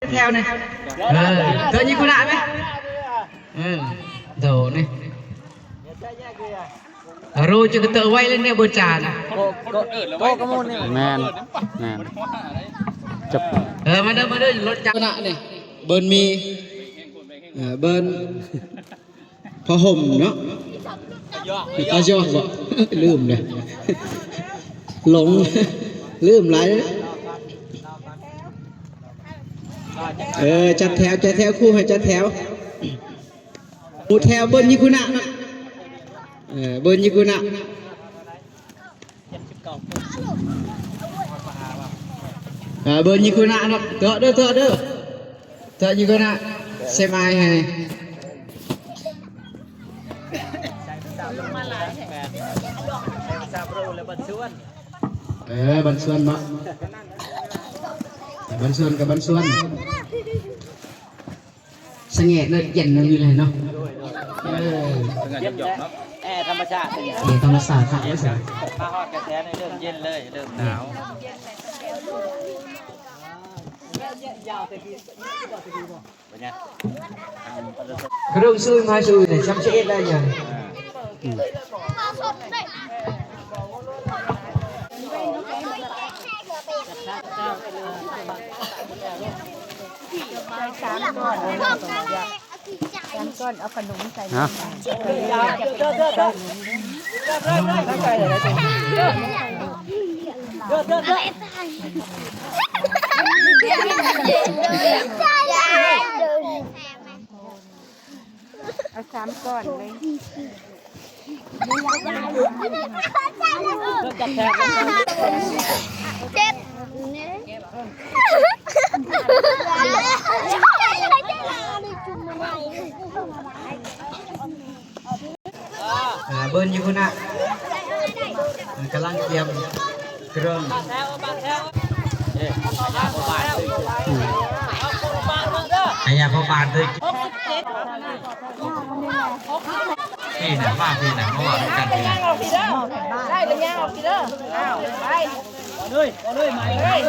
ແຖວນີ້ ເອີ ເດີນຍິງຄຸນນະໄໝ ເອີ ໂດນີ້ ໂຣຈະກະເຕີໄວເລີຍເນຍ ເບີຈານ ໂກ ໂກ ໂກກະມູນນີ້ ແມ່ນ ແມ່ນ ຈັບ ເອີ ມາເດີ ມາເດີ ລົດຈັກນະນີ້ ເບີນມີ ເອີ ເບີນ ຜ້າຫົ່ມເນາະ ອາຢອກ ອາຢອກບໍ ລືມເລີຍ ຫຼົງ ລືມຫຼາຍ ເອີ ຈັດແຖວ ຈັດແຖວ ຄູໃຫ້ຈັດແຖວ ໝູ່ແຖວ ເບີນຍິງຄຸນນະ ເອີ ເບີນຍິງຄຸນນະ ເອີ ເບີນຍິງຄຸນນະເນາະ ເຕາະເດີ ເຕາະເດີ ເຕາະຍິງຄຸນນະ ເຊມາຍໃຫ້ ເອີ ບັນຊວນເນາະ ບັນຊວນກັບບັນຊວນ. ສະແຫງະເນາະ ເຢັນເນາະ ຢູ່ໃນເນາະ ເອີ ສະຫງັບເນາະ ແອທຳມະຊາດ ແອທຳມະຊາດຄັກເລີຍ ມາຮອດກະແສໃນເລີ່ມເຢັນເລີຍ ເລີ່ມໜາວ ກະດຸງຊຸຍມາຊຸຍນີ້ ຊ້ຳຊະເອັດໄດ້ຍັງ? ສາມກ້ອນ ເອົາຂະໜົມໃສ່ ຮະ ເອົາສາມກ້ອນເລີຍ ເຈັບ ອ່າ ເບິ່ງຢູ່ພຸ້ນນະ ກຳລັງກຽມເຄື່ອງ ອາຍາພໍ່ບ້ານເດີ ນີ້ນະ ມາພີ້ນະ ມາເວົ້ານຳກັນພີ້ນະ ໄດ້ແລ້ວຍ່າງອອກພີ້ເດີ ອ້າວ ໄປ ເລີຍ ເລີຍ ມາເລີຍ.